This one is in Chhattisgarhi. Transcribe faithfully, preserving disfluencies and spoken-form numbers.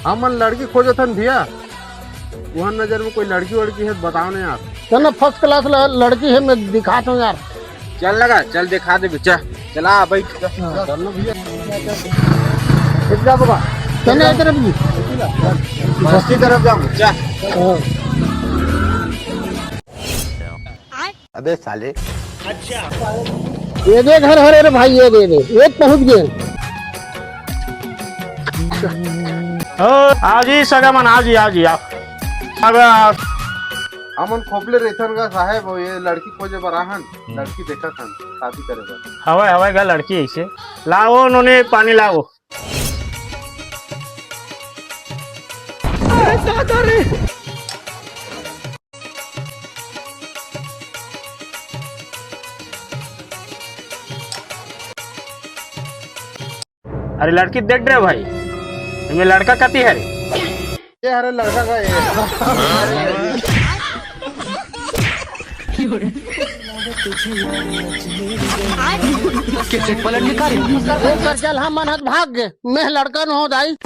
हमन लड़की खोजत हन भैया, तुहर नजर में कोई लड़की वड़की हे त बताव न यार। चल ना, फर्स्ट क्लास ल-, लड़की हे, मैं दिखात हूँ यार। चल लगा, चल दिखा दे बच्चा। चला बैठ। चल ना भैया। कितना बगा? चल ना इधर भी। बस्ती तरफ जाऊँ। चल। हाँ। अबे साले। ये दे घर हरे रे भाई, ये दे दे, ये पहुंच गए। ओ, आओ जी सगा मन, आओ जी, आओ जी, आओ। अब, आ, हमन खोपले रहिथन गा साहेब, ये लड़की खोजे बर आहन, हम्म। लड़की देखत हन, शादी करे बर। हवय, हवय गा लड़की ऐसे। लाओ नोनी पानी लाओ। अरे लड़की देख रे भाई, एमे लड़का कति हरे? ये हरे लड़का का ये। के चेक पलट निकाल। ओकर चल हम मन हत भाग गे, मैं लड़का न हो दाई।